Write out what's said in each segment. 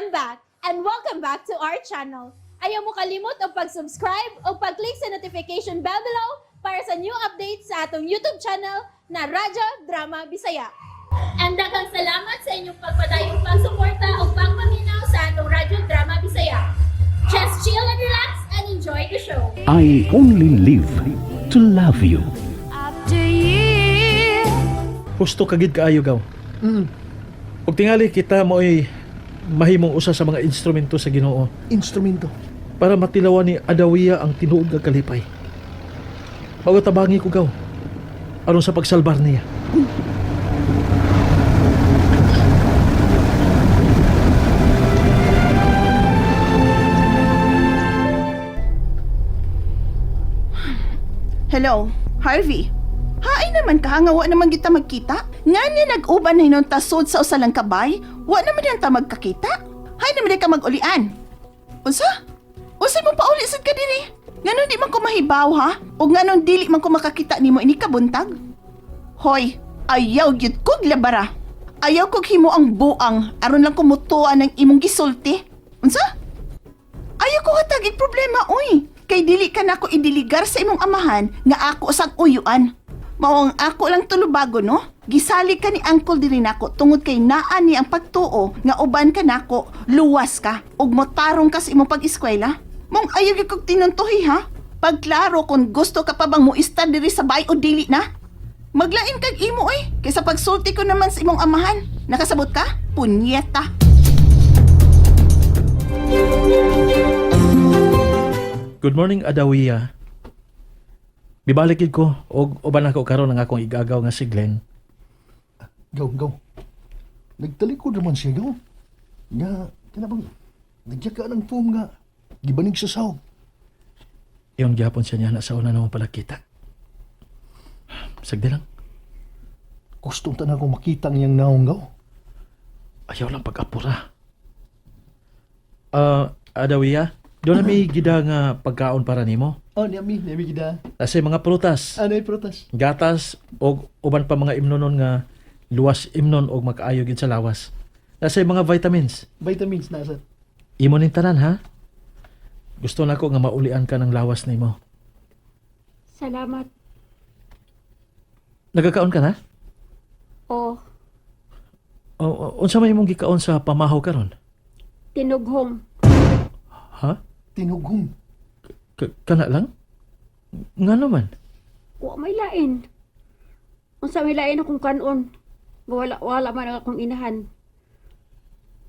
I'm back and welcome back to our channel. Ayaw mo kalimot og pag-subscribe o pag-click sa notification bell below para sa new updates sa atong YouTube channel na Radyo Drama Bisaya. And daghang salamat sa inyong pagpadayong pagsuporta o pagpaminaw sa atong Radyo Drama Bisaya. Just chill and relax and enjoy the show. I only live to love you. After years. Husto kagid kaayo, gaw. Ug tingali kita mo'y mahimong usa sa mga instrumento sa Ginoo Instrumento. Para matilawan ni Adawiya ang tinuod nga kalipay. Mao tabangi ko, gaw, aron sa pagsalbar niya. Hello, Harvey. Haay naman ka nga wa naman kita magkita. Nga ni nag-uban na hinon tasod sa usalang kabay, wa naman yan ta magkakita. Hay naman di ka mag-ulian. Unsa? Unsa mo pauli sad ka diri? Nganong di man ko mahibaw, ha? O nganong dili man ko makakita nimo ini kabuntag? Hoy, ayaw gyud kog labara. Ayaw kog himo ang buang aron lang kumutuan ng imong gisulti. Unsa? Ayaw ko hatag ig problema, oy. Kay dili ka nako idiligar sa imong amahan nga ako sang uyuan. Mao ang ako lang tulubago, no? Gisali ka ni uncle diri nako tungod kay naa ni ang pagtuo nga uban ka nako, luwas ka ug motarong ka sa imong pag-eskwela. Mong ayaw gyud kog tinuntuhi, ha? Pagklaro kung gusto ka pa bang muistar diri sa bay o dili na. Maglain kag imo, oy, kaysa pagsulti ko naman sa imong amahan. Nakasabot ka? Punyeta. Good morning, Adawiya. Bibalik gid ko og uban ako karon ang akong igagaw nga si Glenn. Gaw, gaw. Nagtalikod naman siya, gaw. Nga, kana bang, nagyaka ng foam nga, gibanig sa sahog. Iyon gyapon siya niya na sa una naman pala kita. Sagdi lang. Gusto ta na akong makita ang iyang naong, gaw. Ayaw lang pag-apura. Ah, Adawiya, doon na may gida nga pagkaon para nimo. Oh, niyami, niyami gida. Nasa mga prutas, Ano yung prutas? Gatas og uban pa mga imnonon nga luwas imnon og makaayo gid sa lawas. Nasa mga vitamins. Vitamins na sa. Imo ning tanan, ha? Gusto nako nga maulian ka ng lawas nimo. Salamat. Nagakaon ka na? O, O, unsa may imong gikaon sa pamahaw karon? Tinughong. Ha? Tinughong. Kana lang? Nga naman. Wa may lain. Unsa may lain akong kanon. Nga wala wala man ang akong inahan.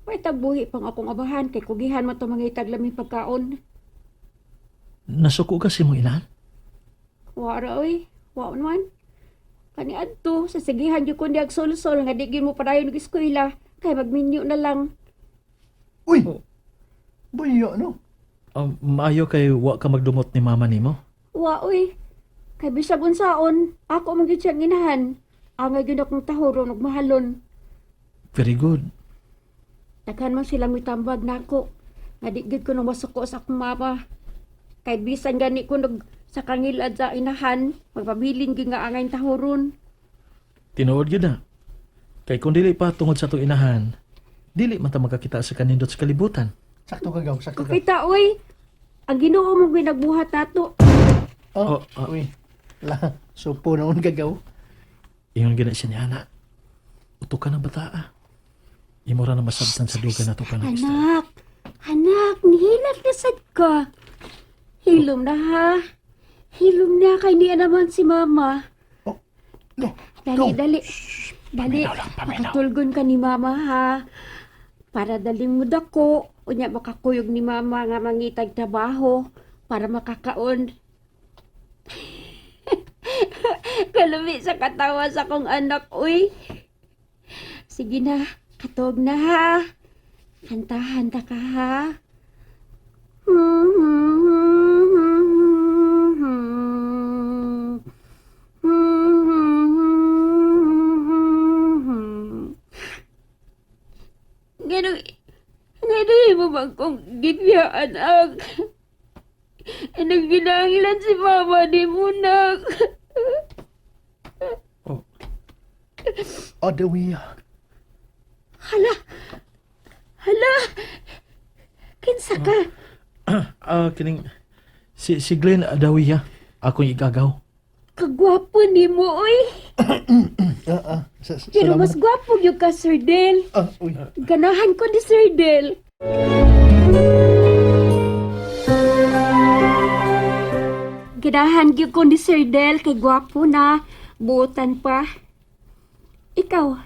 May tagbuhi pang akong abahan kay kugihan man to mangitag laming pagkaon. Nasuko ka sa imong inahan? Wa ra oy, wa man. Kani adto sa sigihan gyud ko niya sulsol nga di gyud mo padayon og eskwela kay magminyo na lang. Uy! Oh. Buya, no? Maayo kay wa ka magdumot ni mama nimo. Wa oy. Kay bisag unsaon, ako man gyud siyang inahan. Angay gyud akong tahoron ug mahalon. Very good. Daghan man sila mitambag nako. Nga di gyud ko nang masuko sa akong mama. Kay bisan gani ko nag sa kangilad sa inahan, magpabilin gyud nga angay tahoron. Tinuod gyud na. Kay kung dili pa tungod sa atong inahan, dili man ta makakita sa kanindot sa kalibutan. Sakto ka, gaw. Sakto ka. Kakita oy, ang Ginoo mong ginagbuhat nato. Oh, Oh, ah. uy. La, supo naon ka, gaw. Ingon gina siya ni ana. Uto ka ng bata ah. Imo ra na masabtan sa duga na to ka ng istorya. Anak, anak, nihilat na sad ka. Hilom na, ha. Hilom na kay niya naman si mama. Oh, no. Dali, Go. dali. Dali, Paminaw lang, paminaw. makatulgon ka ni mama, ha. Para daling mo dako, unya makakuyog ni mama nga mangitag trabaho para makakaon. Kalumi sa katawa sa akong anak, uy. Sige na, katog na, ha. Hanta-hanta ka, ha. Ganun, ganun mo bang kong gibiyaan, anak? Anong ginangilan si mama ni Munak? Oh, Adawiya. Hala! Hala! Kinsa ka? Kining si Glenn Adawiya, akong igagaw. Kagwapo nimo oy. Pero Salamat. mas gwapo gyud ka, Sir Del. Ah, uy. Ganahan ko ni Sir Del. Ganahan gyud ko ni Sir Del kay gwapo na, buotan pa. Ikaw,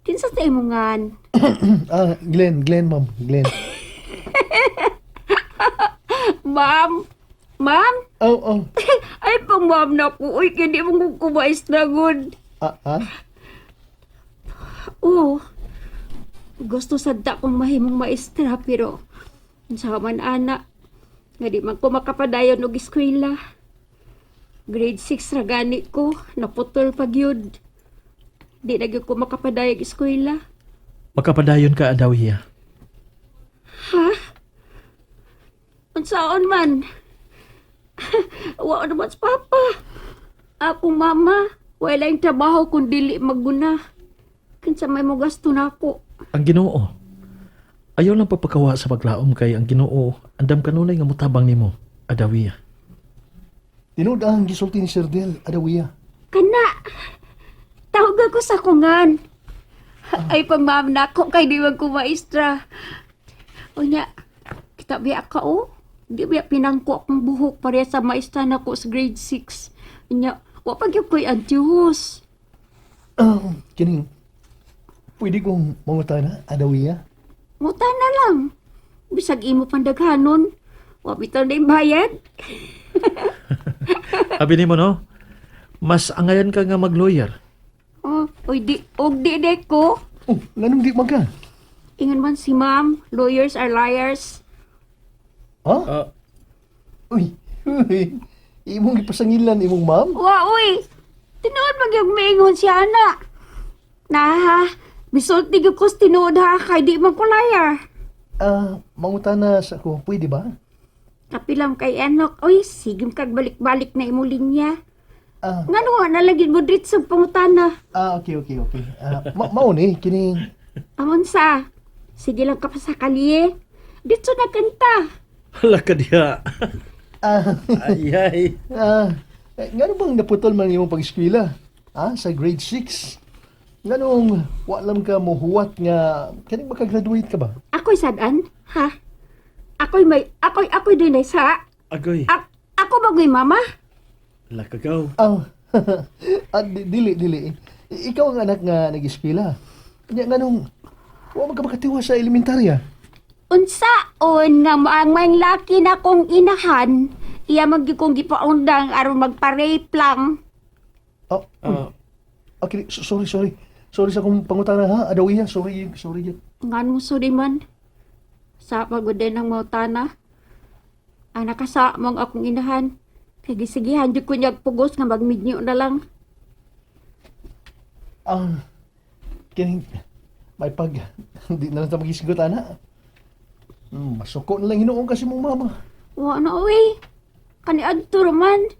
kinsa sa imongan? Glenn, Glenn, ma'am. Glenn. Ma'am? Ma'am? Oh, oh. Ay, pang ma'am na ko. Uy, kaya di mo ko kumais na gud. Ah, ah. Oo. Gusto sadta kong mahimong maestra pero sa man ana nga di man ko makapadayon og eskwela. Grade 6 ra gani ko, naputol pa gyud. Di na gyud ko makapadayag eskwela. Makapadayon ka, Adawiya. Ha? Unsaon man? Wa naman sa papa. Akong mama, wala yung trabaho kung dili maguna. Kinsa may mo gasto nako. Ang Ginoo. Ayaw lang pagpakawa sa paglaom kay ang Ginoo andam kanunay nga motabang nimo, Adawiya. Tinuod ang gisulti ni Sir Del, Adawiya. Kana! Tawag ako sa kungan. Ay, pang ma'am na ako, kay di man ko maestra. Unya, kita biya ka oh. Di biya pinangko akong buhok pareha sa maestra na ko sa grade 6. Unya, wa pa gyud ko'y antius. Ah, kining, pwede kong mangutana, Adawiya? Muta na lang. Bisag imo pandaghanon. Wa bitaw na yung bayad. Abi nimo no? Mas angayan ka nga mag-lawyer. Oh, oy di og di de ko. Oh, nganong di man ka? Ingon man si ma'am, lawyers are liars. Ha? Ah, Uy, uy. Imong gipasangilan imong ma'am? Wa uy. Tinuod man gyud miingon siya ana. Na, misulti gyud ko sa tinuod ha kay di man ko liar. Ah, mangutana sa ko, pwede ba? Kapilam kay Enoch, oy, sige kag balik-balik na imo linya. Ah, Ngano wa na lagi mo dritso pangutana. ah, okay. Ah, mao ni kining Amon sa, sige lang ka pa sa kalye. Ditso na kanta. Hala ka diha. ah, Ay ay. ah, eh, ngano bang naputol man imong pag-eskwela? Ah, sa grade 6. Nganong wa lang ka mohuwat nga kaning makagraduate ka ba? Ako'y sadan, ha? Ako'y may, ako'y din ay sa. Agoy. Ako bagoy mama? Hala ka gaw. Ah, ah, dili dili. Ikaw ang anak nga nag-eskwela. Nya nganong wa man ka makatiwa sa elementarya? Unsaon nga ang may laki na kong inahan, iya man gyud kong gipaundang aron magpa-rape lang. Oh, Ah, okay, sorry, sorry. Sorry sa akong pangutana ha, Adawiya. Sorry, sorry. Ngan mo suri man. Sa pagod din ang mautana. Ang nakasa mong akong inahan. Kay gisigihan jud ko niyag pugos nga magmidnyo na lang. Ah, kining may pag di na lang ta magisgot ana. Masuko na lang hinuon kasi mong mama. Wa na uy. Kani adto raman.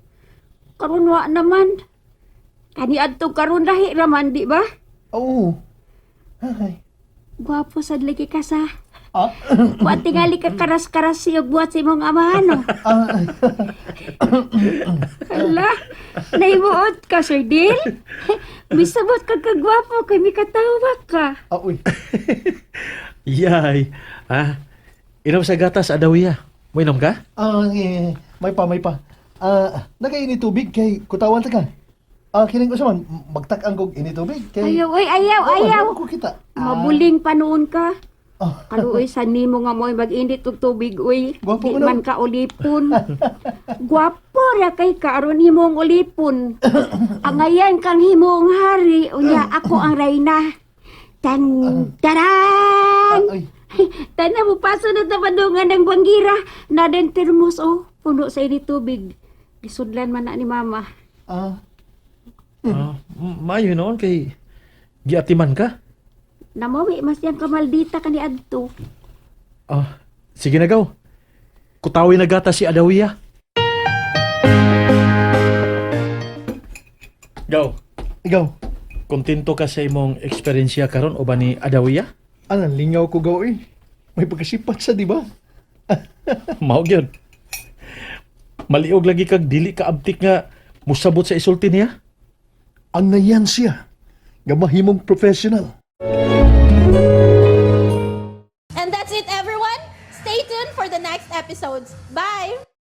Karon wa naman. Kani adto karon lahi raman di ba? Oo. Ay. Gwapo sad lagi ka sa. Ah, Wa tingali ka karas-karas siya buhat sa imong amahan. Oh. ah, Hala, naimuot ka, Sir Dil. Misabot ka kagwapo kay mikatawa ka. ah, uy. Yay. Ah, inom sa gatas, Adawiya. Moinom ka? Ah, eh, may pa, may pa. Ah, nagaini tubig kay kutawan ta ka. Ah, kining ko man magtak-ang kog ini tubig kay Ayaw, oy, ayaw, Wa man, ayaw. wa ko kita. Ah, Mabuling pa noon ka. ah, Kaluoy sa nimo nga mo'y mag-init og tubig, uy. Gwapo Di ko na. man ka ulipon. Gwapo ra kay ka aron himong ulipon. Angayan kang himong hari, unya ako ang reyna. Tan taran! ah, ay. Tana mo paso na tabadungan ng banggira. Na den termos oh, puno sa ini tubig. Gisudlan man na ni mama. Ah, Ah, maayo noon kay giatiman ka. Namawi mas yang kamaldita kani adto. Ah, sige na gaw. Kutawi na gata si Adawiya. Gaw, ikaw. kontento ka sa imong eksperyensya karon o ba ni Adawiya? Anang lingaw ko gaw eh. May pagkasipat sa, di ba? Mao gyud. Maliog lagi kag dili ka abtik nga musabot sa isulti niya. Ang nayan siya nga mahimong professional. And that's it, everyone. Stay tuned for the next episodes. Bye!